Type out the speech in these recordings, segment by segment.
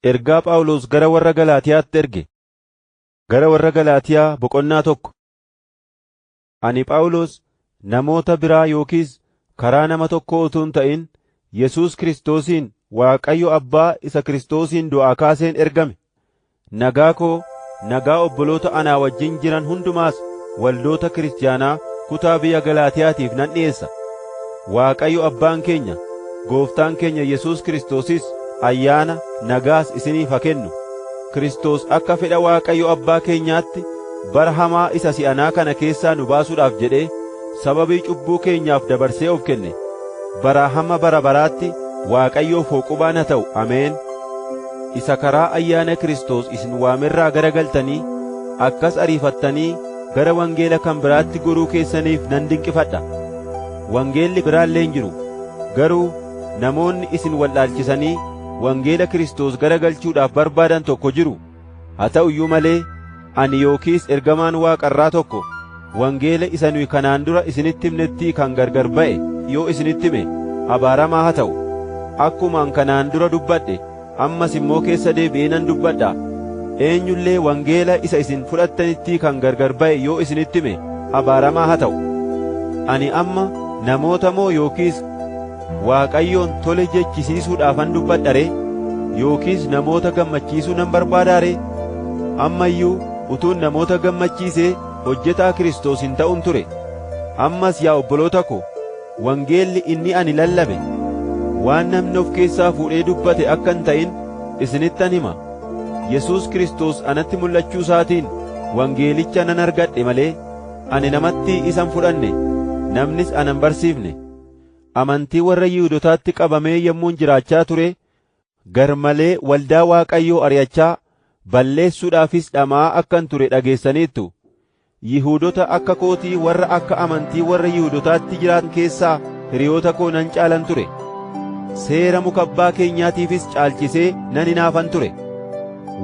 Ergaa Phaawulos gara warra Galaatiyaatti erge. Gara warra Galaatiyaa boqonnaa 1. Ani Phaawulos namoota biraa yookiis karaa nama tokkoo utuu hin ta'in Yesuus Kiristoosiin Waaqayyo Abbaa isa Kiristoosin du'aa kaaseen ergame. Nagaa koo, nagaa obboloota anaa wajjin jiran hundumaas waldoota kiristaanaa kutaa biyya Galaatiyaatiif nan dhi'eessa. Waaqayyo Abbaan keenya, Gooftaan keenya Yesuus Kiristoosis ayyaana nagaas isiniif haa kennu. Kiristoos akka fedha Waaqayyo Abbaa keenyaatti bara hamaa isa si'anaa kana keessaa nu baasuudhaaf jedhee sababii cubbuu keenyaaf dabarsee of kenne. Baraa hamma bara baraatti Waaqayyoof hooqubaan haa ta'u. Ameen. Isa karaa ayyaana Kiristoos isin waamerraa garagaltanii akkas ariifattanii gara wangeela kan biraatti goruu keessaniif nan dinqifadha. Wangeelli biraallee hin jiru; garuu namoonni isin wallaalchisanii wangeela Kiristoos garagalchuudhaaf barbaadan tokko jiru. Haa ta'u iyyuu malee ani yookiis ergamaan Waaqa irraa tokko wangeela isa nuyi kanaan dura isinitti himnettii kan gargar ba'e yoo isinitti hime abaaramaa haa ta'u. Akkuma an kanaan dura dubbadhe ammas immoo keessa deebi'ee nan dubbadha. Eenyullee wangeela isa isin fudhattanittii kan gargar ba'e yoo isinitti hime abaaramaa haa ta'u. Ani amma namoota moo yookiis Waaqayyoon tole jechisiisuudhaafan dubbadha ree? Yookiis namoota gammachiisuu nan barbaadaa ree? Amma iyyuu utuun namoota gammachiisee hojjetaa Kiristoos hin ta'un ture. Ammas yaa obboloota ko, wangeelli inni ani lallabe waan namni of keessaa fuudhee dubbate akka hin ta'in isinittan hima. Yesuus Kiristoos anatti mul'achuu isaatiin wangeelicha nan argadhe malee ani namatti isa hin fudhanne, namnis ana hin barsiifne. Amantii warra Yihuudootaatti qabamee yommuun jiraachaa ture gar malee waldaa Waaqayyoo ari'achaa balleessuudhaafis dhama'aa akkan ture dhageessaniittu. Yihuudoota akka kootii warra akka amantii warra Yihuudootaatti jiraatan keessaa hiriyoota koo nan caalan ture. Seera muka abbaa keenyaatiifis caalchisee nan hinaafan ture.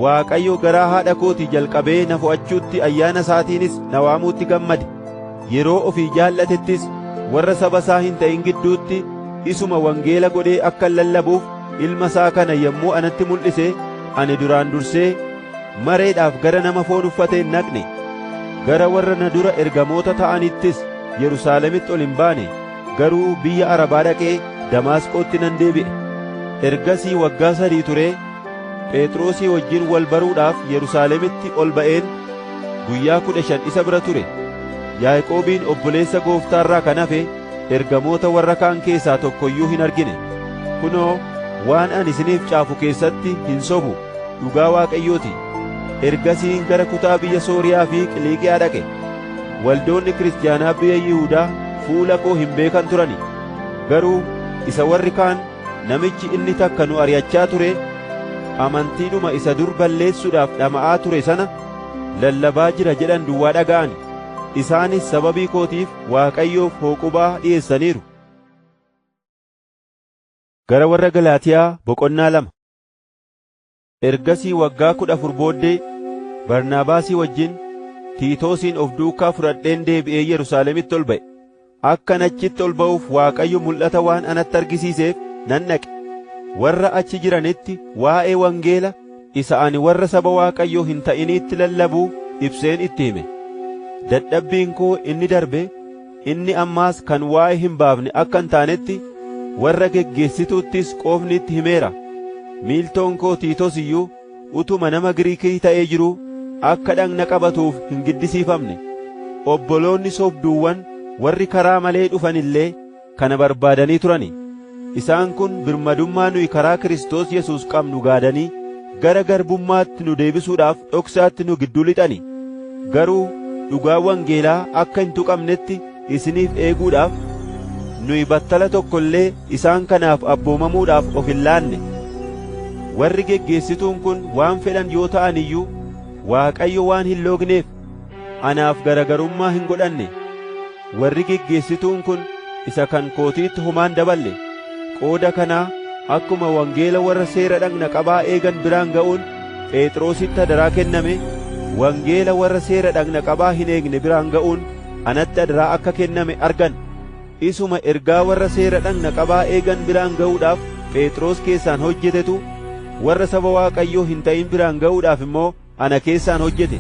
Waaqayyo garaa haadha kootii jalqabee na fo'achuutti ayyaana isaatiinis na waamuutti gammade. Yeroo ofii jaallatettis warra saba isaa hin ta'in gidduutti isuma wangeela godhee akkan lallabuuf ilma isaa kana yommuu anatti mul'ise ani duraan dursee mareedhaaf gara nama foon uffatee hin dhaqne. Gara warra na dura ergamoota ta'anittis Yerusaalemitti ol hin baane, garuu biyya Arabaa dhaqee Damaasqootti nan deebi'e. Ergasii waggaa 3 turee Phexrosii wajjin wal baruudhaaf Yerusaalemitti ol ba'een guyyaa 15 isa bira ture. Yaaqoobiin obboleessa Gooftaarraa kan hafe ergamoota warra kaan keessaa tokko iyyuu hin argine. Kunoo waan ani isiniif caafu keessatti hin sobu, dhugaa Waaqayyooti. Ergasiin gara kutaa biyya Sooriyaa fi Qiliiqiyaa dhaqe. Waldoonni kiristaanaa biyya Yihuudaa fuula koo hin beekan turani. Garuu isa warri kaan namichi inni takka nu ari'achaa ture amantiidhuma isa dur balleessuudhaaf dhama'aa ture sana lallabaa jira jedhan duwwaa dhaga'an. Isaanis sababii kootiif Waaqayyoof hooqubaa dhi'eessaniiru. Gara warra Galaatiyaa boqonnaa 2. Ergasii waggaa 14 booddee Barnaabaasii wajjin Tiitoosin of duukaa fudhadheen deebi'ee Yerusaalemitti ol ba'e. Akkan achitti ol ba'uuf Waaqayyo mul'ata waan anatti argisiiseef nan dhaqe. Warra achi jiranitti waa'ee wangeela isa ani warra saba Waaqayyoo hin ta'iniitti lallabuu ibseen itti hime. Dadhabbiin koo inni darbe inni ammaas kan waa'ee hin baafne akka hin taanetti warra geggeessituuttis qoofni itti himeera. Miiltoon koo Tiitos iyyuu utuma nama Giriikii ta'ee jiruu akka dhagna qabatuuf hin giddisiifamne. Obboloonni sobduuwwan warri karaa malee dhufan illee kana barbaadanii turani. Isaan kun birmadummaa nuyi karaa Kiristoos Yesuus qabnu gaadanii gara garbummaatti nu deebisuudhaaf dhoksaatti nu gidduu lixani. Garuu dhugaa wangeelaa akka hin tuqamnetti isiniif eeguudhaaf nuyi battala tokko illee isaan kanaaf abboomamuudhaaf of hin laanne. Warri geggeessituun kun waan fedhan yoo ta'an iyyuu Waaqayyo waan hin loogneef anaaf garagarummaa hin godhanne. Warri geggeessituun kun isa kan kootiitti homaan daballe. Qooda kanaa akkuma wangeela warra seera dhagna qabaa eegan biraan ga'uun Phexrositti adaraa kenname, wangeela warra seera dhagna qabaa hin eegne biraan ga'uun anatti adaraa akka kenname argan. Isuma ergaa warra seera dhagna qabaa eegan biraan ga'uudhaaf Phexros keessaan hojjetetu warra saba Waaqayyoo hin ta'in biraan ga'uudhaaf immoo ana keessaan hojjete.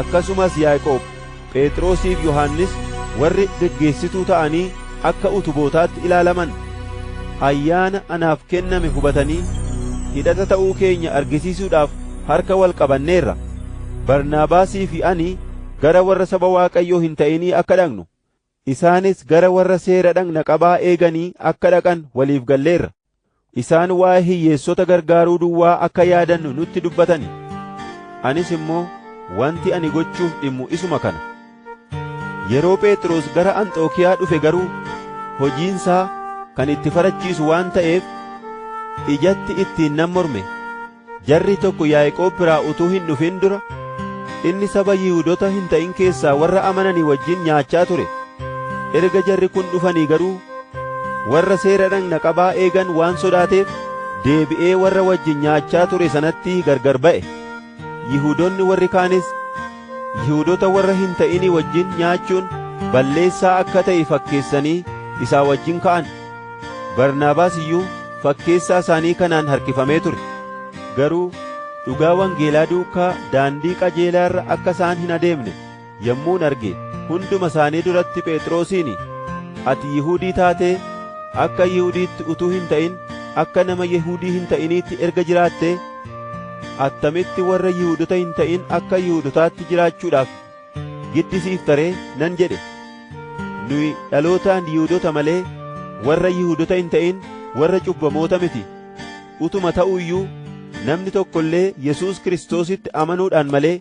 Akkasumas Yaaqoob, Phexrosiif Yohannis warri geggeessituu ta'anii akka utubootaatti ilaalaman ayyaana anaaf kenname hubatanii hidhata ta'uu keenya argisiisuudhaaf harka wal qabanneerra. Barnaabaasii fi ani gara warra saba Waaqayyoo hin ta'inii akka dhaqnu, isaanis gara warra seera dhaqna qabaa eeganii akka dhaqan waliif galleerra. Isaan waa'ee hiyyeessota gargaaruu duwwaa akka yaadannu nutti dubbatani. Anis immoo wanti ani gochuuf dhimmu isuma kana. Yeroo Phexros gara Anxookiyaa dhufe garuu hojiinsaa kan itti farachiisu waan ta'eef ijatti ittiin nan morme. Jarri tokko Yaaqoob biraa utuu hin dhufin dura inni saba Yihuudoota hin ta'in keessaa warra amananii wajjin nyaachaa ture. Erga jarri kun dhufanii garuu warra seera dhaqna qabaa eegan waan sodaateef deebi'ee warra wajjin nyaachaa ture sanatti gargar ba'e. Yihuudoonni warri kaanis Yihuudoota warra hin ta'inii wajjin nyaachuun balleessaa akka ta'e fakkeessanii isaa wajjin ka'an. Barnaabaas iyyuu fakkeessaa isaanii kanaan harkifamee ture. Garuu dhugaa wangeelaa duukaa daandii qajeelaa irra akka isaan hin adeemne yommuun arge hunduma isaanii duratti Phexrosiin, ati Yihuudii taatee akka Yihuudiitti utuu hin ta'in akka nama Yihuudii hin ta'iniitti erga jiraattee attamitti warra Yihuudota hin ta'in akka Yihuudotaatti jiraachuudhaaf giddisiifta ree nan jedhe. Nuyi dhalootaan Yihuudota malee warra Yihuudota hin ta'in warra cubbamoota miti. Utuma ta'u iyyuu namni tokko illee Yesuus Kiristoositti amanuudhaan malee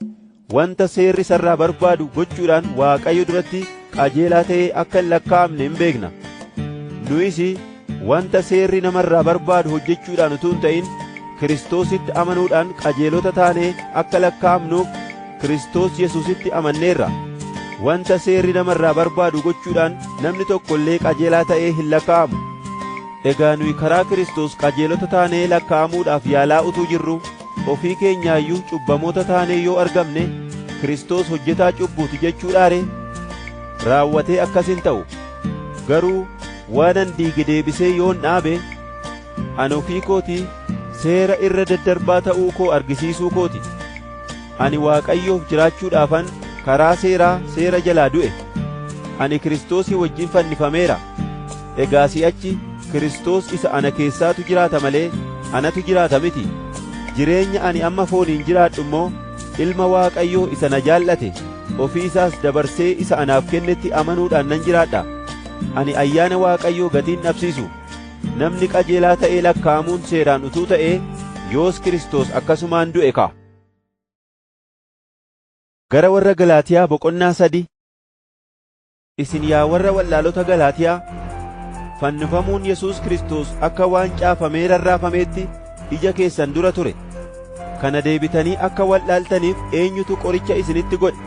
wanta seerri sarraa barbaadu gochuudhaan Waaqayyo duratti qajeelaa ta'ee akka hin lakkaa'amne hin beekna. Nuyis wanta seerri namarraa barbaadu hojjechuudhaan utuu hin ta'in Kiristoositti amanuudhaan qajeelota taanee akka lakkaa'amnuuf Kiristoos Yesuusitti amanneerra. Wanta seerri namarraa barbaadu gochuudhaan namni tokko illee qajeelaa ta'ee hin lakkaa'amu. Egaa nuyi karaa Kiristoos qajeelota taanee lakkaa'amuudhaaf yaalaa utuu jirru ofii keenyaayyuu cubbamoota taanee yoo argamne Kiristoos hojjetaa cubbuuti jechuudhaa ree? Raawwatee akkas hin ta'u. Garuu waanan diige deebisee yoon dhaabe ani ofii kootii seera irra daddarbaa ta'uu koo argisiisuu kooti. Ani Waaqayyoof jiraachuudhaafan karaa seeraa seera jalaa du'e. Ani Kiristoosii wajjin fannifameera. Egaa si'achi Kiristoos isa ana keessaatu jiraata malee anatu jiraata miti. Jireenya ani amma fooniin jiraadhu immoo ilma Waaqayyoo isa na jaallate ofii isaas dabarsee isa anaaf kennetti amanuudhaan nan jiraadha. Ani ayyaana Waaqayyoo gatiin dhabsiisu. Namni qajeelaa ta'ee lakkaa'amuun seeraan utuu ta'ee yoos Kiristoos akkasumaan du'e ka'a. Gara warra Galaatiyaa boqonnaa 3. Isin yaa warra wallaalota Galaatiyaa, fannifamuun Yesuus Kiristoos akka waan caafamee rarraafameetti ija keessan dura ture. Kana deebitanii akka wallaaltaniif eenyutu qoricha isinitti godhe?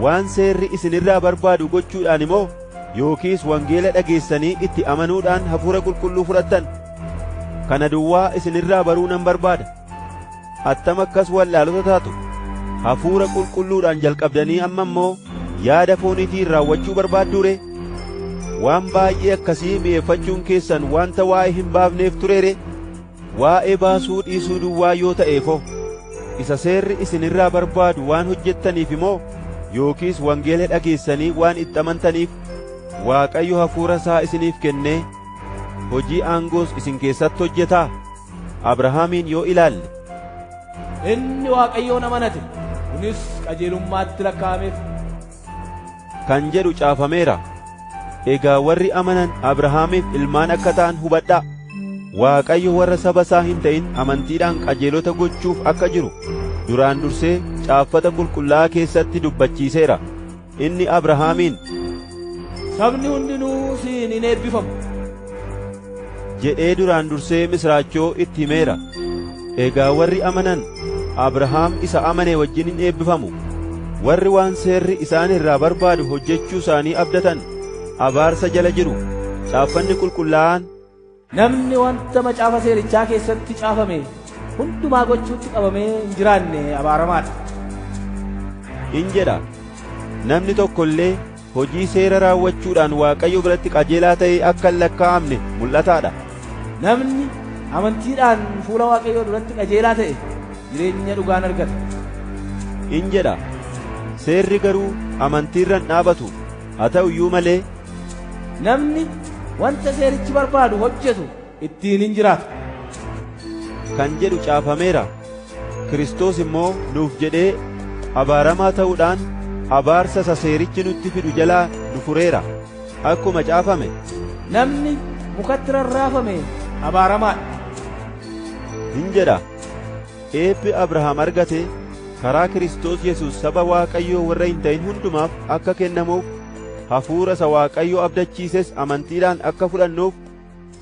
Waan seerri isinirraa barbaadu gochuudhaan immoo yookiis wangeela dhageessanii itti amanuudhaan hafuura qulqulluu fudhattan? Kana duwwaa isinirraa baruu nan barbaada. Attam akkas wallaalota taatu? Hafuura qulqulluudhaan jalqabdanii amma immoo yaada fooniitiin raawwachuu barbaadduu ree? Waan baay'ee akkasii mi'eeffachuun keessan wanta waa'ee hin baafneef tureere? Waa'ee baasuu dhiisuu duwwaa yoo ta'eefoo isa seerri isinirraa barbaadu waan hojjettaniif immoo yookiis wangeela dhageessanii waan itti amantaniif Waaqayyo hafuura isaa isiniif kennee hojii aangoos isin keessatti hojjetaa? Abrahaamiin yoo ilaalle, inni Waaqayyoon amanate, kunis qajeelummaatti lakkaa'ameef kan jedhu caafameera. Egaa warri amanan Abrahaamiif ilmaan akka ta'an hubadhaa. Waaqayyo warra saba isaa hin ta'in amantiidhaan qajeelota gochuuf akka jiru duraan dursee caaffata qulqullaa'aa keessatti dubbachiiseera. Inni Abrahaamiin, sabni hundinuu siin hin eebbifamu jedhee duraan dursee misraachoo itti himeera. Egaa warri amanan Abrahaam isa amane wajjin hin eebbifamu. Warri waan seerri isaan irraa barbaadu hojjechuu isaanii abdatan abaarsa jala jiru. Caaffanni qulqullaa'aan, namni wanta macaafa seerichaa keessatti caafame hundumaa gochuutti qabamee hin jiraanne abaaramaadha in jedha. Namni tokko illee hojii seera raawwachuudhaan Waaqayyo biratti qajeelaa ta'ee akka hin lakkaa'amne mul'ataadha. Namni amantiidhaan fuula Waaqayyoo duratti qajeelaa ta'e jireenya dhugaan argata. In jedha. Seerri garuu amantiirra hin dhaabatu. Haa ta'u iyyuu malee namni wanta seerichi barbaadu hojjetu ittiin hin jiraatu. Kan jedhu caafameera. Kiristoos immoo nuuf jedhee abaaramaa ta'uudhaan abaarsa isa seerichi nutti fidu jalaa nu fureera. Akkuma caafame, namni mukatti rarraafame abaaramaadha. Hin jedha. Eebbi Abrahaam argate karaa Kiristoos Yesuus saba Waaqayyoo warra hin ta'in hundumaaf akka kennamuuf, hafuura isa Waaqayyo abdachiises amantiidhaan akka fudhannuuf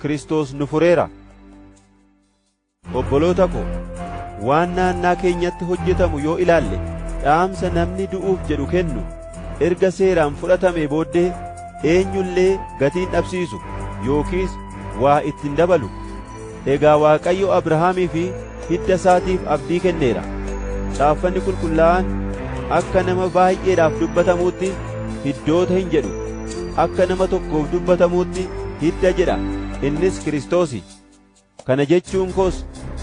Kiristoos nu fureera. Obboloota ko, waan naannaa keenyatti hojjetamu yoo ilaalle, dhaamsa namni du'uuf jedhu kennu erga seeraan fudhatame booddee eenyullee gatiin dhabsiisu yookiis waa ittiin dabalu. Egaa Waaqayyo Abrahaamii fi hidda isaatiif abdii kenneera. Caaffanni qulqullaa'aan akka nama baay'eedhaaf dubbatamuutti hiddoota hin jedhu, akka nama tokkoof dubbatamuutti hidda jedha, innis Kiristoosi. Kana jechuun koos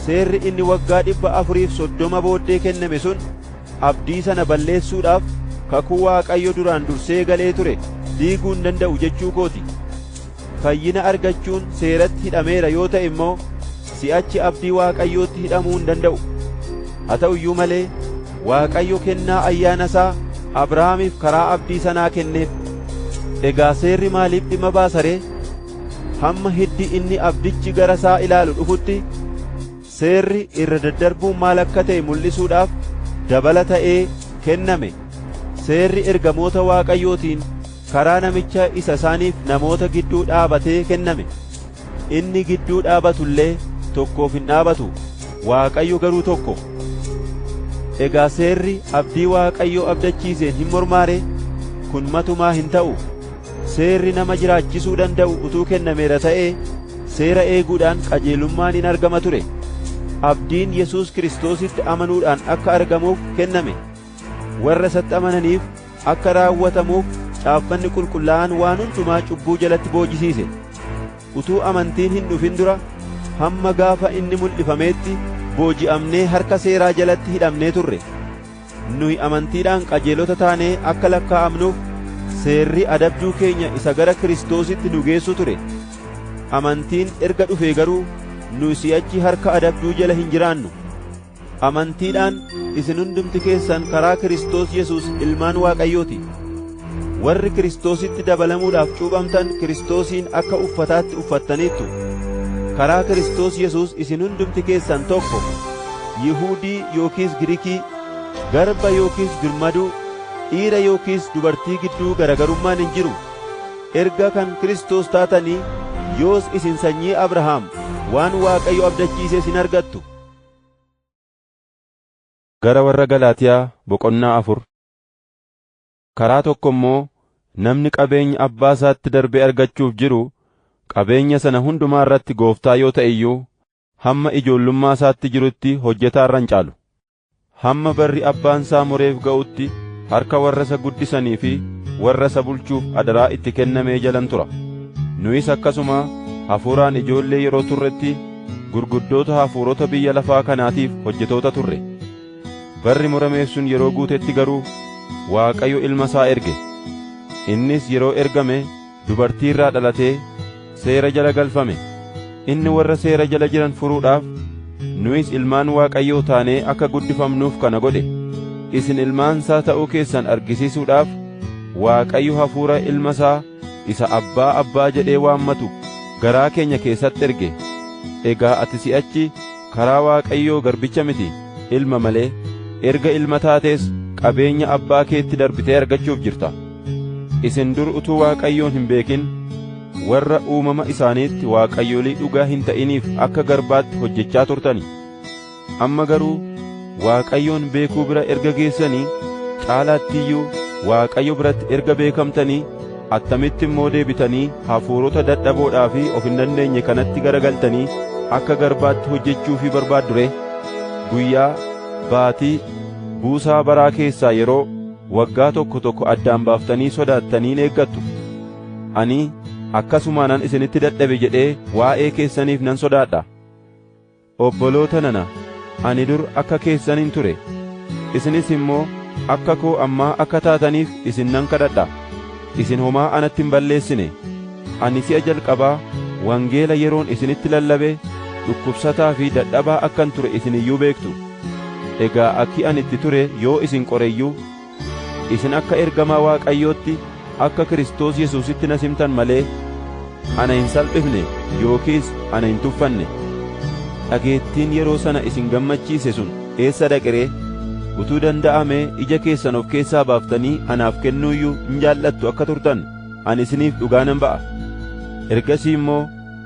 seerri inni waggaa 430 booddee kenname sun abdii sana balleessuudhaaf kakuu Waaqayyo duraan dursee galee ture diiguu hin danda'u jechuu kooti. Fayyina argachuun seeratti hidhameera yoo ta'e immoo si'achi abdii Waaqayyootti hidhamuu hin danda'u. Haa ta'u iyyuu malee Waaqayyo kennaa ayyaana isaa Abrahaamiif karaa abdii sanaa kenneef. Egaa seerri maaliif dhimma baasa ree? Hamma hiddi inni abdichi gara isaa ilaalu dhufutti seerri irra daddarbuun maal akka ta'e mul'isuudhaaf dabala ta'ee kenname. Seerri ergamoota Waaqayyootiin karaa namicha isa isaaniif namoota gidduu dhaabatee kenname. Inni gidduu dhaabatu illee tokkoof hin dhaabatu, Waaqayyo garuu tokko. Egaa seerri abdii Waaqayyo abdachiiseen hin mormaare? Kun matumaa hin ta'u. Seerri nama jiraachisuu danda'u utuu kennameera ta'ee seera eeguudhaan qajeelummaan hin argama ture. Abdiin Yesuus Kiristoositti amanuudhaan akka argamuuf kenname. Warra isatti amananiif akka raawwatamuuf caaffanni qulqullaa'aan waan hundumaa cubbuu jalatti boojisiise. Utuu amantiin hin dhufin dura hamma gaafa inni mul'ifameetti booji'amnee harka seeraa jalatti hidhamnee turre. Nuyi amantiidhaan qajeelota taanee akka lakkaa'amnuuf seerri adabduu keenya isa gara Kiristoositti nu geessu ture. Amantiin erga dhufee garuu nu si'achi harka adabduu jala hin jiraannu. Amantiidhaan isin hundumti keessan karaa Kiristoos Yesuus ilmaan Waaqayyooti. Warri Kiristoositti dabalamuudhaaf cuuphamtan Kiristoosiin akka uffataatti uffattaniittu. Karaa Kiristoos Yesuus isin hundumti keessan tokko, Yihuudii yookiis Giriikii, garba yookiis birmaduu, dhiira yookiis dubartii gidduu garagarummaan hin jiru. Erga kan Kiristoos taatanii yoos isin sanyii Abrahaam waan Waaqayyo abdachiise isin argattu. Gara warra Galaatiyaa boqonnaa 4. Karaa tokko immoo namni qabeenya abbaa isaatti darbee argachuuf jiru qabeenya sana hundumaa irratti gooftaa yoo ta'e iyyuu hamma ijoollummaa isaatti jirutti hojjetaa irra hin caalu. Hamma barri abbaan isaa mureef ga'utti harka warra isa guddisanii fi warra isa bulchuuf adaraa itti kennamee jalan tura. Nuyis akkasuma hafuuraan ijoollee yeroo turretti gurguddoota hafuurota biyya lafaa kanaatiif hojjetoota turre. Barri murameef sun yeroo guutetti garuu Waaqayyo ilma isaa erge. Innis yeroo ergame dubartii irraa dhalatee seera jala galfame. Inni warra seera jala jiran furuudhaaf nuyis ilmaan Waaqayyoo taanee akka guddifamnuuf kana godhe. Isin ilmaan isaa ta'uu keessan argisiisuudhaaf Waaqayyo hafuura ilma isaa isa abbaa abbaa jedhee waammatu garaa keenya keessatti erge. Egaa ati si'achi karaa Waaqayyoo garbicha miti, ilma malee. Erga ilma taates qabeenya abbaa keetti darbitee argachuuf jirta. Isin dur utuu Waaqayyoon hin beekin warra uumama isaaniitti waaqayyolii dhugaa hin ta'iniif akka garbaatti hojjechaa turtani. Amma garuu Waaqayyoon beekuu bira erga geessanii caalaatti iyyuu Waaqayyo biratti erga beekamtanii attamitti immoo deebitanii hafuurota dadhaboodhaa fi of hin dandeenye kanatti garagaltanii akka garbaatti hojjechuufii barbaaddu ree? Guyyaa, baatii, buusaa baraa keessaa yeroo waggaa tokko tokko addaan baaftanii sodaattanii eeggattu. Ani akkasumaanan isinitti dadhabe jedhee waa'ee keessaniif nan sodaadha. Obboloota nana, ani dur akka keessanin ture. Isinis immoo akka koo ammaa akka taataniif isin nan kadhadha. Isin homaa anatti hin balleessine. Ani si'a jalqabaa wangeela yeroon isinitti lallabe dhukkubsataa fi dadhabaa akkan ture isin iyyuu beektu. Egaa akki ani itti ture yoo isin qoreyyuu, isin akka ergamaa Waaqayyootti akka Kiristoos Yesuusitti na simtan malee ana hin salphifne yookiis ana hin tuffanne. Dhageettiin yeroo sana isin gammachiise sun eessa dhaqe ree? Utuu danda'amee ija keessan of keessaa baaftanii anaaf kennuuyyuu hin jaallattu akka turtan ani isiniif dhugaa nan ba'a. Ergasii immoo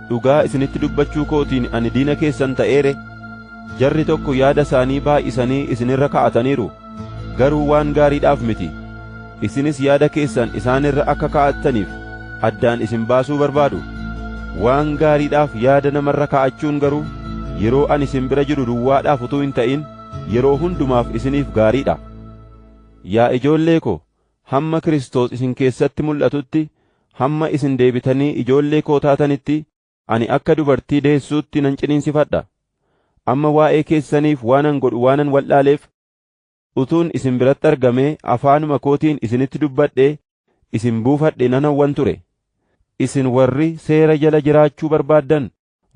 dhugaa isinitti dubbachuu kootiin ani diina keessan ta'eere. Jarri tokko yaada isaanii baay'isanii isinirra kaa'ataniiru, garuu waan gaariidhaaf miti. Isinis yaada keessan isaanirra akka kaa'attaniif addaan isin baasuu barbaadu. Waan gaariidhaaf yaada namarra kaa'achuun garuu yeroo ani isin bira jiru duwwaadhaaf utuu hin ta'in yeroo hundumaaf isiniif gaariidha. Yaa ijoollee ko, hamma Kiristoos isin keessatti mul'atutti, hamma isin deebitanii ijoollee koo taatanitti, ani akka dubartii deessuutti nan ciniinsifadha. Amma waa'ee keessaniif waanan godhu waanan wal'aaleef, utuun isin biratti argamee afaanuma kootiin isinitti dubbadhee isin buufadhe nan hawwan ture. Isin warri seera jala jiraachuu barbaaddan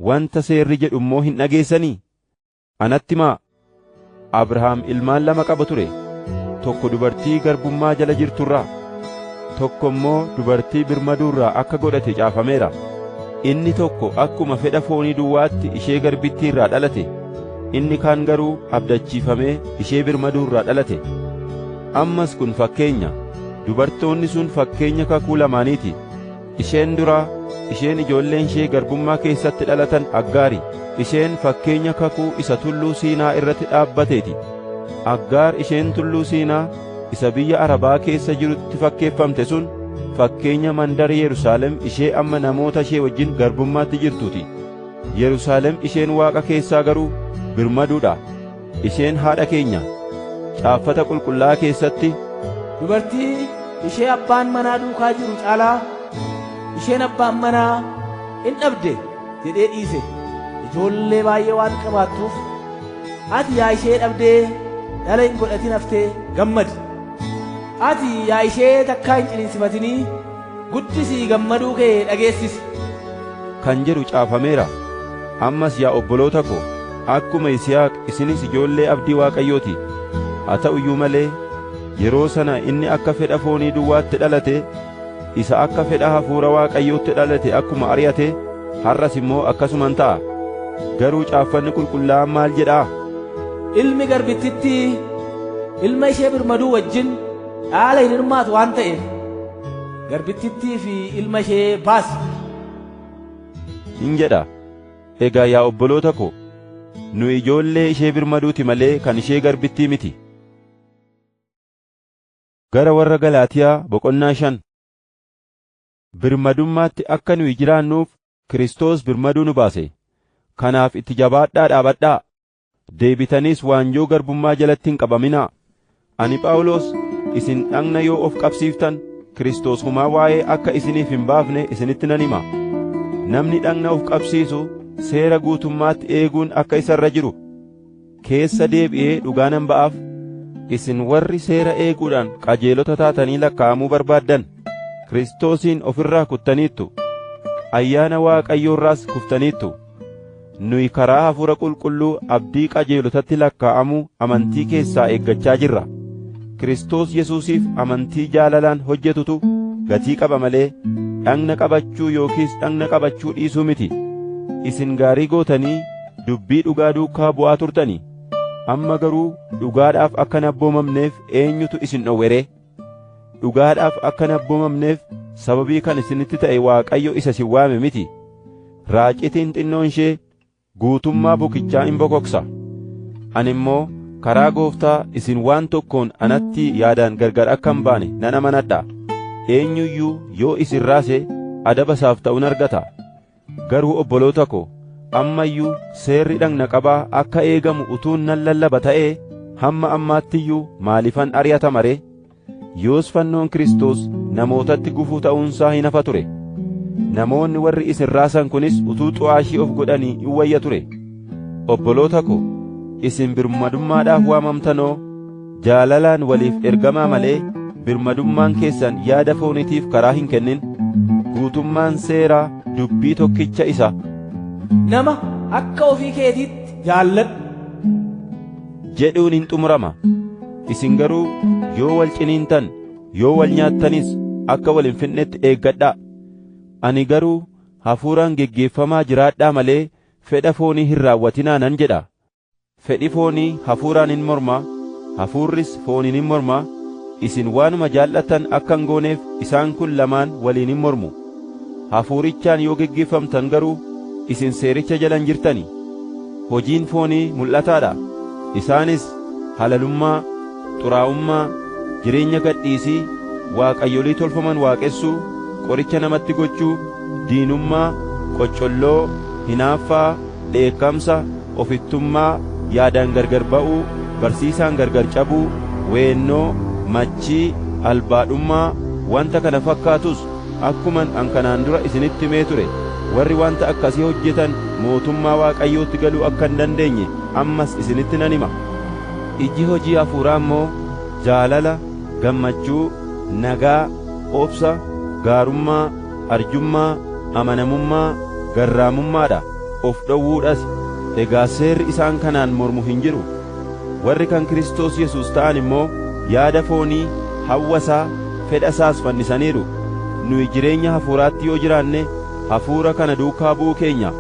wanta seerri jedhu immoo hin dhageessanii? Anatti himaa. Abrahaam ilmaan lama qaba ture. Tokko dubartii garbummaa jala jirturraa, tokko immoo dubartii birmaduurraa akka godhate caafameera. Inni tokko akkuma fedha foonii duwwaatti ishee garbittii irraa dhalate, inni kaan garuu abdachiifamee ishee birmaduurraa dhalate. Ammas kun fakkeenya. Dubartoonni sun fakkeenya kakuu lamaaniiti. Isheen duraa, isheen ijoolleen ishee garbummaa keessatti dhalatan Aggaari. Isheen fakkeenya kakuu isa tulluu Siinaa irratti dhaabbateeti. Aggaar isheen tulluu Siinaa isa biyya Arabaa keessa jirutti fakkeeffamte sun fakkeenya mandara Yerusaalem ishee amma namoota ishee wajjin garbummaatti jirtuuti. Yerusaalem isheen Waaqa keessaa garuu birmaduudha. Isheen haadha keenya. Caaffata qulqullaa'aa keessatti, Dubartii ishee abbaan manaa duukaa jiru caalaa isheen abbaan manaa hin dhabde jedhee dhiise. Ijoollee baay'ee waan qabaattuuf ati yaa ishee dhabdee dhala hin godhatin haftee gammadi. Ati yaa ishee takkaa hin ciniinsifatinii guddisii gammaduu kee dhageessisi. kan jedhu caafameera. Ammas yaa obboloota ko, akkuma Yisihaaq isinis ijoollee abdii Waaqayyooti. Haa ta'u iyyuu malee yeroo sana inni akka fedha foonii duwwaatti dhalate, isa akka fedha hafuura Waaqayyootti dhalate akkuma ari'ate, har'as immoo akkasuman ta'a. Garuu caaffanni qulqullaa'aan maal jedhaa? Ilmi garbittitti ilma ishee birmaduu wajjin dhaala hin hirmaatu waan ta'eef garbittittii fi ilma ishee baasi. Hin jedha. Egaa yaa obboloota ko, nu ijoollee ishee birmaduuti malee kan ishee garbittii miti. Gara warra Galaatiyaa boqonnaa 5. Birmadummaatti akka nuyi jiraannuuf Kiristoos birmaduu nu baase. Kanaaf itti jabaadhaa dhaabadhaa. Deebitaniis waanjoo garbummaa jalatti hin qabaminaa. Ani Phaawulos isin dhagna yoo of qabsiiftan Kiristoos homaa waa'ee akka isiniif hin baafne isinitti nan hima. Namni dhagna of qabsiisu seera guutummaatti eeguun akka isa irra jiru keessa deebi'ee dhugaa nan ba'aaf. Isin warri seera eeguudhaan qajeelota taatanii lakkaa'amuu barbaaddan Kiristoosiin ofirraa kuttaniittu, ayyaana Waaqayyoorraas kuftaniittu. Nuyi karaa Hafuura Qulqulluu abdii qajeelotatti lakkaa'amuu amantii keessaa eeggachaa jirra. Kiristoos Yesuusiif amantii jaalalaan hojjetutu gatii qaba malee dhagna qabachuu yookiis dhagna qabachuu dhiisuu miti. Isin gaarii gootanii dubbii dhugaa duukaa bu'aa turtanii. Amma garuu dhugaadhaaf akka hin abboomamneef eenyutu isin dhowwe ree? Dhugaadhaaf akka hin abboomamneef sababii kan isinitti ta'e Waaqayyo isa isin waame miti. Raacitiin xinnoon ishee guutummaa bukichaa in bokoksa. Ani immoo karaa Gooftaa isin waan tokkoon anatti yaadaan gargar akka hin baane nan amanadha. Eenyu iyyuu yoo isin raase adaba isaaf ta'uun argata. Garuu obboloota ko, amma iyyuu seerri dhagna qabaa akka eegamu utuun nan lallaba ta'ee hamma ammaatti iyyuu maaliifan ari'atama ree? Yoos fannoon Kiristoos namootatti gufuu ta'uunsaa hin hafa ture. Namoonni warri isin raasan kunis utuu xu'aashii of godhanii in wayya ture. Obboloota ko, isin birmadummaadhaaf waamamtanoo jaalalaan waliif ergamaa malee birmadummaan keessan yaada fooniitiif karaa hin kennin. Guutummaan seeraa dubbii tokkicha isa Nama akka ofii keetiitti jaalladhu jedhuun hin xumurama. Isin garuu yoo wal ciniintan, yoo wal nyaattanis akka wal hin fixnetti eeggadhaa. Ani garuu hafuuraan geggeeffamaa jiraadhaa malee fedha foonii hin raawwatinaa nan jedha. Fedhi foonii hafuuraan hin morma, hafuurris fooniin hin morma. Isin waanuma jaallattan akka hin gooneef isaan kun lamaan waliin hin mormu. Hafuurichaan yoo geggeeffamtan garuu isin seericha jala hin jirtani. Hojiin foonii mul'ataadha. Isaanis halalummaa, xuraa'ummaa, jireenya gadhiisii, waaqayyolii tolfaman waaqessuu, qoricha namatti gochuu, diinummaa, qoccolloo, hinaaffaa, dheekkamsa, ofittummaa, yaadaan gargar ba'uu, barsiisaan gargar cabuu, weennoo, machii, albaadhummaa, wanta kana fakkaatus akkuman an kanaan dura isinitti himee ture. Warri wanta akkasii hojjetan mootummaa Waaqayyootti galuu akka hin dandeenye ammas isinitti nan hima. Iji hojii hafuuraa immoo jaalala, gammachuu, nagaa, obsa, gaarummaa, arjummaa, amanamummaa, garraamummaadha, of dhowwuudhas. Egaa seerri isaan kanaan mormu hin jiru. Warri kan Kiristoos Yesuus ta'an immoo yaada foonii, hawwasaa, fedha isaas fannisaniiru. Nuyi jireenya hafuuraatti yoo jiraanne hafuura kana duukaa bu'uu keenya.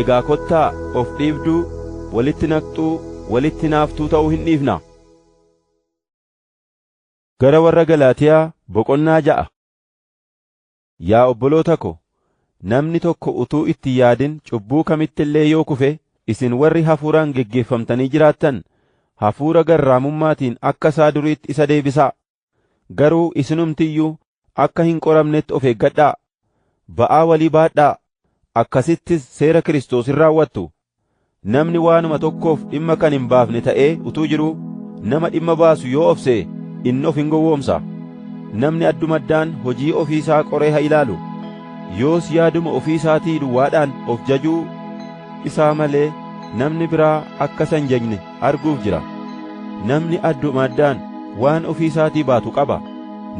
Egaa kottaa of dhiibduu, walitti naqxuu, walitti naaftuu ta'uu hin dhiifna. Gara warra Galaatiyaa boqonnaa 6. Yaa obboloota ko, namni tokko utuu itti yaadin cubbuu kamitti illee yoo kufe, isin warri hafuuraan geggeeffamtanii jiraattan hafuura garraamummaatiin akka isaa duriitti isa deebisaa. Garuu isinumti iyyuu akka hin qoramnetti of eeggadhaa. Ba'aa walii baadhaa; akkasittis seera Kiristoos hin raawwattu. Namni waanuma tokkoof dhimma kan hin baafne ta'ee utuu jiruu nama dhimma baasu yoo obse inni of hin gowwoomsa. Namni addumaddaan hojii ofii isaa qoree haa ilaalu. Yoos yaaduma ofii isaatii duwwaadhaan of jajuu isaa malee namni biraa akka isa hin jajne arguuf jira. Namni addumaddaan waan ofii isaatii baatu qaba.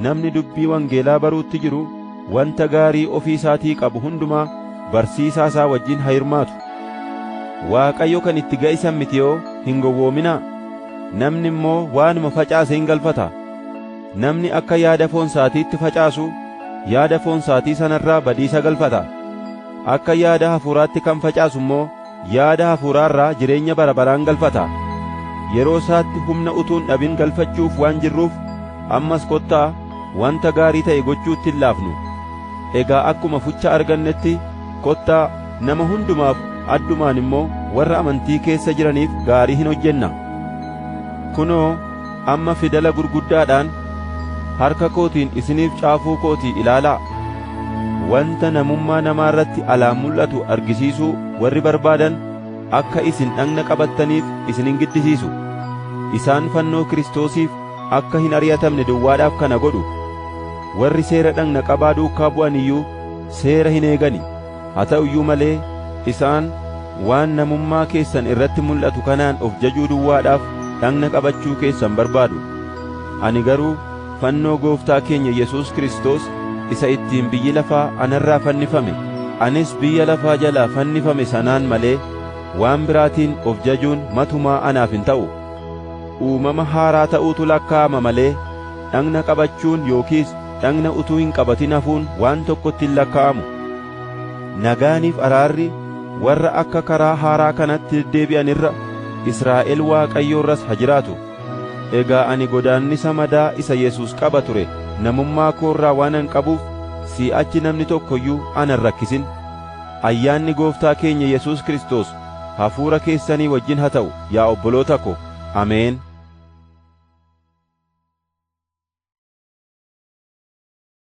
Namni dubbii wangeelaa baruutti jiru wanta gaarii ofii isaatii qabu hundumaa barsiisaa isaa wajjin haa hirmaatu. Waaqayyo kan itti ga'isan miti yoo hin gowwoominaa. Namni immoo waanuma facaase hin galfata. Namni akka yaada foon isaatiitti facaasu yaada foon isaatii sanarraa badiisa galfata. Akka yaada hafuuraatti kan facaasu immoo yaada hafuuraarraa jireenya bara baraan galfata. Yeroo isaatti humna utuu hin dhabin galfachuuf waan jirruuf ammas kottaa wanta gaarii ta'e gochuutti hin laafnu. Egaa akkuma fucha argannetti kottaa nama hundumaaf addumaan immoo warra amantii keessa jiraniif gaarii hin hojjenna. Kunoo amma fidala gurguddaadhaan harka kootiin isiniif caafuu kootii ilaalaa. Wanta namummaa namaa irratti alaan mul'atu argisiisuu warri barbaadan akka isin dhagna qabattaniif isin hin giddisiisu. Isaan fannoo Kiristoosiif akka hin ari'atamne duwwaadhaaf kana godhu. Warri seera dhagna qabaa duukaa bu'an iyyuu seera hin eegani. Haa ta'u iyyuu malee isaan waan namummaa keessan irratti mul'atu kanaan of jajuu duwwaadhaaf dhagna qabachuu keessan barbaadu. Ani garuu fannoo Gooftaa keenya Yesuus Kiristoos isa ittiin biyyi lafaa anarraa fannifame, anis biyya lafaa jalaa fannifame sanaan malee waan biraatiin of jajuun matumaa anaaf hin ta'u. Uumama haaraa ta'uutu lakkaa'ama malee dhagna qabachuun yookiis dhagna utuu hin qabatin hafuun waan tokkotti hin lakkaa'amu. Nagaaniif araarri warra akka karaa haaraa kanatti deddeebi'an irra Israa'el Waaqayyoo irras haa jiraatu. Egaa ani godaannisa madaa isa Yesuus qaba ture namummaa koorraa waanan qabuuf si'achi namni tokko iyyuu ana hin rakkisin. Ayyaanni Gooftaa keenya Yesuus Kiristoos hafuura keessanii wajjin haa ta'u yaa obboloota ko. Ameen.